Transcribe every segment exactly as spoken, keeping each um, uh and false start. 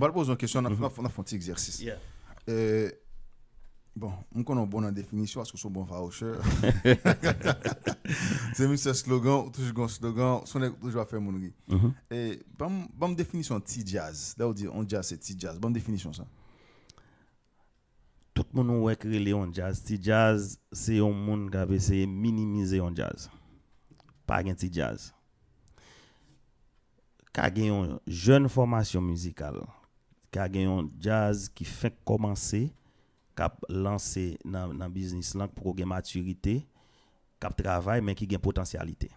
Pral poze yon kesyon, n ap, n ap, n ap fè yon ti egzèsis. Yeah. Euh, bon, m konnen w bon nan definisyon, paske w se yon bon vawouchè. Se mistè slogan, ou toujou gen yon slogan, se yon nèg ou toujou ap fè moun ri. E, ban m, ban m definisyon ti djaz. Lè w di yon djaz se ti djaz, ban m definisyon sa. Tout moun ou wè ki rele yon djaz ti djaz, se yon moun k ap eseye minimize yon djaz. Pa gen ti djaz. Ka gen yon jèn fòmasyon mizikal, ka gen yon djaz ki fenk kòmanse, k ap lanse nan, nan biznis lan, k poko gen matirite, k ap travay, men ki gen potansyalite.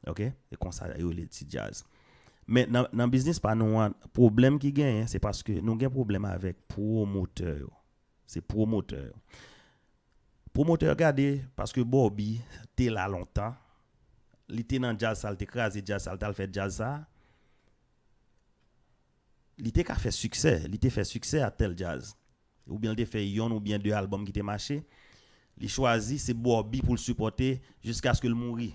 Ok? E konsa yo rele ti djaz. Men nan, nan biznis pa nou an, pwoblèm ki genyen, se paske nou gen pwoblèm avèk pwomotè yo. Se pwomotè yo. Pwomotè yo gade, paske Bobby te la lontan, li te nan djaz sa, li te kraze djaz sa, li t al fè djaz sa. Li te ka fè siksè, li te fè siksè a tèl djaz. Oubyen li te fè yonn oubyen de albòm ki te mache. Li chwazi se Bobby pou l sipòte jiskaske l mouri.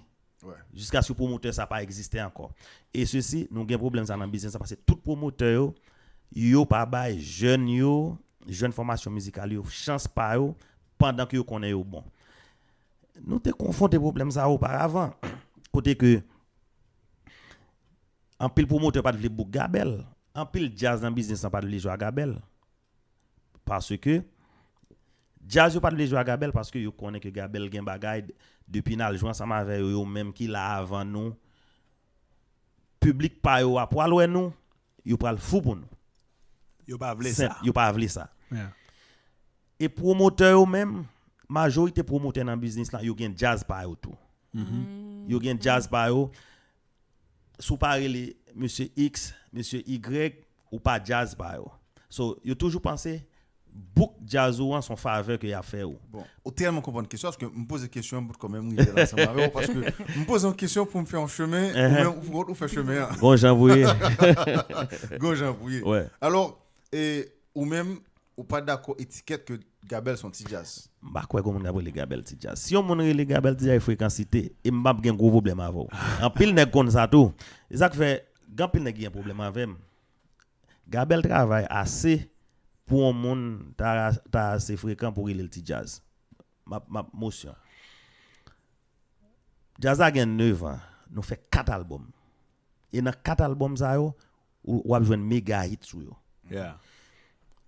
Jiskaske pwomotè sa pa egziste ankò. E sesi, nou gen pwoblèm sa nan biznis la, paske tout pwomotè yo, yo pa bay jèn yo, jèn fòmasyon mizikal yo, chans pa yo, pandan ke yo konnen yo bon. Nou te konfwonte pwoblèm sa oparavan, kote ke anpil pwomotè pa t vle book Gabel, anpil djaz nan biznis lan pa t vle jwe a Gabel. Paske djaz yo pa t vle jwe a Gabel paske yo konnen ke Gabel gen bagay, depi n al jwe ansanm avè yo, yo menm ki la avan nou, piblik pa yo a pral wè nou, yo pral fou pou nou. Yo pa vle sa. Yo pa vle sa. Yeah. E pwomotè yo menm, majorite pwomotè nan biznis la, yo gen djaz pa yo tou. Yo gen djaz pa yo. Si w pa rele mesye X, mesye Y, ou pa djaz pa yo. So, yo toujou panse book djaz ou an se yon favè ke y ap fè ou. Bon, ou tèlman konprann kesyon, paske m poze kesyon an bout kanmenm rive la ansanm avè w, paske m poze yon kesyon pou m fè yon chemen, ou menm ou, ou fè chemen an. Gon jan pou ye. Gon jan pou ye. Wè. Alò, e, ou menm, ou pa dakò etikèt ke Gabel se yon ti djaz? M pa kwè gon moun k ap rele Gabel ti djaz. Si yon moun rele Gabel ti djaz, e frekansite, e m p ap gen gwo pwoblèm avè w. Anpil nèg konn sa tou. E sa k fè, gen anpil nèg ki gen pwoblèm avè m. Gabel travay ase pou yon moun ta, ta ase frekan pou rele l ti djaz. M ap, m ap mosyon. Djaz la gen nèf an. Nou fè kat albòm. E nan kat albòm sa yo, ou, w ap jwenn mega hit sou yo. Yeah.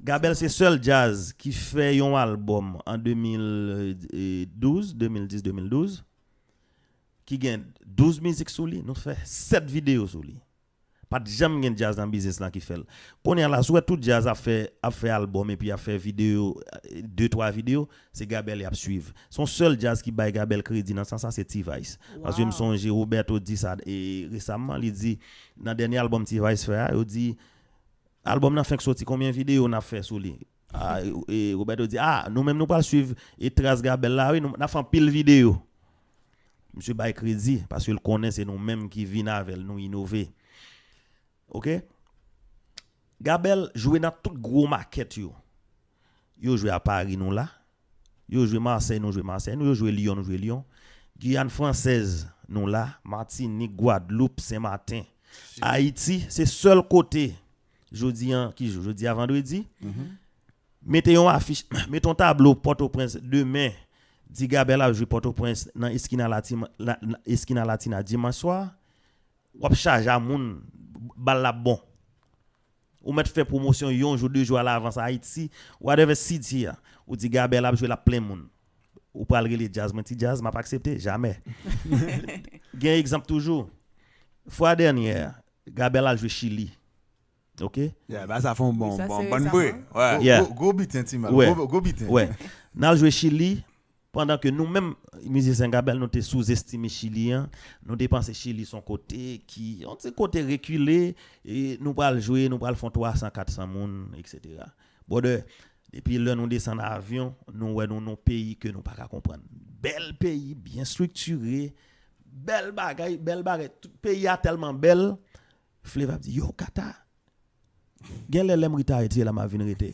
Gabel se sèl djaz ki fè yon albòm an de mil douz, de mil dis, de mil douz, ki gen douz mizik sou li, nou fè sèt videyo sou li. Pa t janm gen djaz nan biznis lan ki fè l. Kounye a la, si w wè tout djaz ap fè, ap fè albòm epi ap fè videyo, de, twa videyo, se Gabel y ap swiv. Se yon sèl djaz ki bay Gabel kredi nan sans sa, se T-Vice. Paske m sonje Roberto di sa e, resaman, li di, nan dènye albòm T-Vice fè a, yo di, albòm nan fenk soti, konbyen videyo n ap fè sou li? A, e, Roberto di, a, nou menm nou pral swiv e tras Gabel la, wi, nou, n ap fè anpil videyo. Misye bay kredi, paske l konnen se nou menm ki vin avè l, nou inove. Ok? Gabel jwe nan tout gwo makèt yo. Yo jwe a Paris, nou la. Yo jwe Marseille, nou jwe Marseille, nou. Yo jwe Lyon, nou jwe Lyon. Giyàn Fransèz, nou la. Matinik, Gwadloup, Senmaten. Ayiti, se sèl kote, jodi an, ki jou? Jodi a vandredi. Mete yon afich, mete yon tablo Pòtoprens demen, di Gabel ap jwe Pòtoprens nan Eskina Latina, la, nan Eskina Latina dimanch swa, w ap chaje a moun, bal la ap bon. Ou mèt fè pwomosyon yon jou, de jou alavans Ayiti, whatever city a. Ou di Gabel ap jwe, l ap plen moun. Ou pral rele djaz mwen ti djaz, m ap aksepte? Jamè. Gen egzanp toujou. Fwa dènyè, Gabel al jwe Chili. Ok? Yeah, ba sa fè yon bon, Sa bon, se bon resaman. Bri. Wè. Yeah. Gwo, gwo biten, ti mal. Wè. Gwo, gwo biten. Wè. N al jwe Chili, pandan ke nou menm, mizisyen Gabel, nou te souzestime Chili an, nou te panse Chili se yon kote ki, yon ti kote rekile, e nou pral jwe, nou pral fè yon twa san, kat san moun, et cetera. Brother, depi lè nou desann avyon, nou wè nou nan peyi ke nou pa ka konprann. Bèl peyi, byen estriktire, bèl bagay, bèl bagay. Tout peyi a tèlman bèl, Flev ap di, yo, Kata, gen lè lè m rete Ayiti la, m ap vin rete.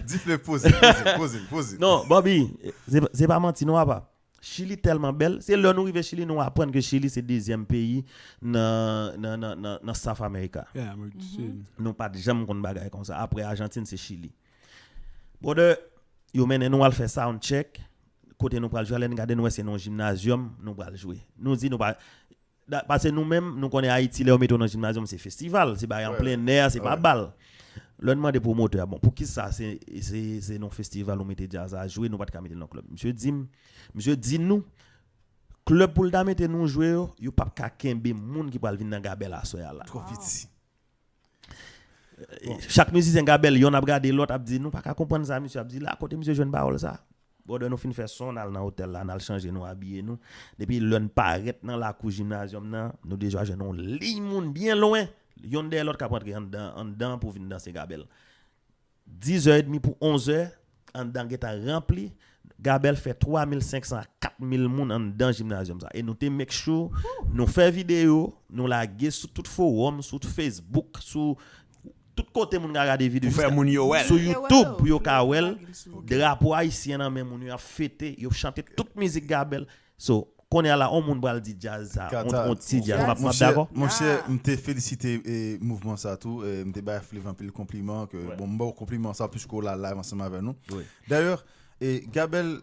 Di Flev poze, poze, poze, poze. Non, Bobby, se, se pa manti non, apa. Chili tèlman bèl. Se lè nou rive Chili, nou aprann ke Chili se dezyèm peyi nan, nan, nan, nan, nan South America. Yeah, Amerik di Sid. Nou pa t janm konn bagay konsa. Apre Ajantin, se Chili. Brother, yo mennen nou al fè sound check. Kote nou pral jwe, lè n gade nou wè se nan yon jimnazyòm nou pral jwe. Nou di nou pa. Da- Paske nou menm, nou konnen Ayiti, lè yo mete w nan jimnazyòm, se festival, se bagay an plen nè, se pa bal. Lè n mande pwomotè a, bon, poukisa se, se, se nan festival ou mete djaz a jwe, nou pa t ka mete l nan klèb? Misye di m, misye di nou, klèb pou l ta mete nou jwe yo, yo p ap ka kenbe moun ki pral vin nan Gabèl aswè a la. Twò piti. Chak mizisyen Gabèl, yonn ap gade lòt, ap di, nou pa ka konprann sa misye ap di la, kote misye jwenn pawòl sa? Brother, nou fin fè son, n al nan otèl la, n al chanje, nou abiye nou. Depi lè n parèt nan lakou jimnazyòm nan, nou deja jwenn yon liy moun byen lwen, yonn dèyè lòt k ap rantre anndan, anndan pou vin danse Gabèl. Dizè edmi pou onzè, anndan gentan ranpli. Gabèl fè twa mil senk san a kat mil moun anndan jimnazyòm sa. E nou te make sure nou fè videyo, nou lage sou tout fowòm, sou Facebook, sou tout kote moun ka gade videyo. Pou fè moun yo wè l. Sou YouTube pou yo ka wè l. Drapo ayisyen nan men moun yo ap fete, yo chante tout mizik Gabèl. So, kounye a la, on moun pral di djaz sa, on, on ti djaz. M ap, m ap dakò? Monchè, m te felisite e, mouvman sa tou. E, m te bay Flav anpil konpliman. Ke, bon, m ba w konpliman sa piske w la live ansanm avè nou. Dayè, e, Gabèl,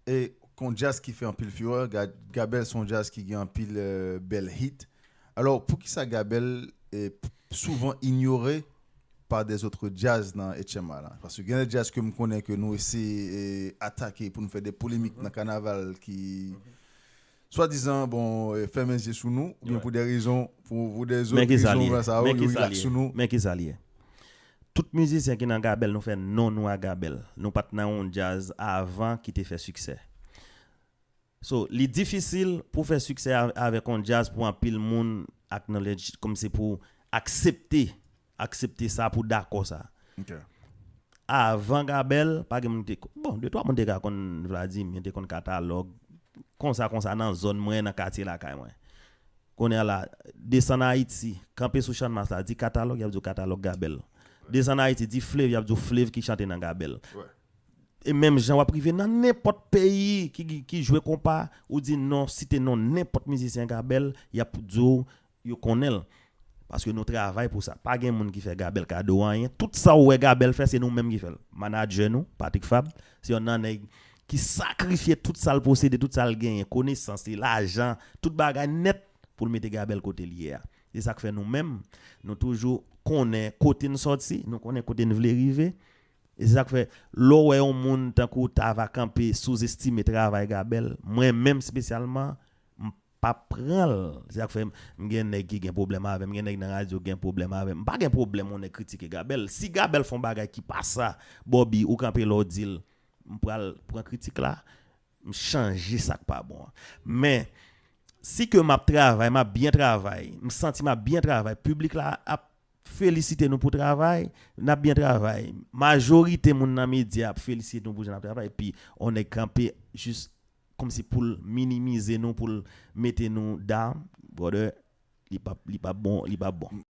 e, kon djaz ki fè anpil furè, Ga- Gabèl se yon djaz ki gen anpil e, bèl hit. Alò, poukisa Gabèl e, p- souvan inyore pa dèzòt djaz nan H M A la? Paske gen de djaz ke m konnen ke nou eseye e, atake pou nou fè de polemik nan kanaval ki swadizan, bon, e, fèmen zye sou nou, oubyen pou de rezon, pou, pou de zòt rezon, sa yo, yo rilaks sou nou. Men ki sa l ye. Tout mizisyen ki nan Gabèl, nou fè non nou a Gabèl. Nou pa t nan yon djaz avan ki te fè siksè. So, li difisil pou fè siksè a- avèk yon djaz pou anpil moun acknowledge, kòmsi pou aksepte, aksepte sa, pou dakò sa. Avan Gabèl, pa gen moun ki te. Bon, de twa moun te ka konn Vladimir, te konn Katalòg. Konsa, konsa, nan zòn mwen, nan katye lakay mwen. Kounye a la, desann Ayiti, kanpe sou Channmas la, di Katalòg, y ap di w Katalòg Gabèl. Desann Ayiti, di Flav, y ap di w Flav ki chante nan Gabèl. E menm jan w ap rive nan nenpòt peyi ki, ki, ki jwe konpa, ou di non, site non nenpòt mizisyen Gabèl, y ap di w yo konnen l. Paske nou travay pou sa. Pa gen moun ki fè Gabèl kado anyen. Tout sa w wè Gabèl fè, se nou menm ki fè l. Manadjè nou, Patrick Fabre, se yonn nan nèg ki sakrifye tout sa l posede, tout sa l genyen, konesans li, lajan, tout bagay nèt pou l mete Gabèl kote l ye a. Se sa k fè nou menm, nou toujou konnen kote n sòti, nou konnen kote n vle rive. E se sa k fè, lè w wè yon moun tankou Tava kanpe souzestime travay Gabèl, mwen menm espesyalman, m pa pran l. Se sa k fè m gen nèg ki gen pwoblèm avè m, gen nèg nan radyo ki gen pwoblèm avè m. M pa gen pwoblèm yon nèg kritike Gabèl. Si Gabèl fè yon bagay ki pa sa, Bobby, ou kanpe la w di l, m pral pran kritik la, m chanje sa k pa bon an. Men, si ke m ap travay, m ap byen travay, m santi m ap byen travay, piblik la ap felisite nou pou travay, n ap byen travay. Majorite moun nan medya ap felisite nou pou jan n ap travay, epi on nèg kanpe jis kòmsi pou l minimize nou, pou l mete nou down, brother, li p ap, li p ap bon, li p ap bon.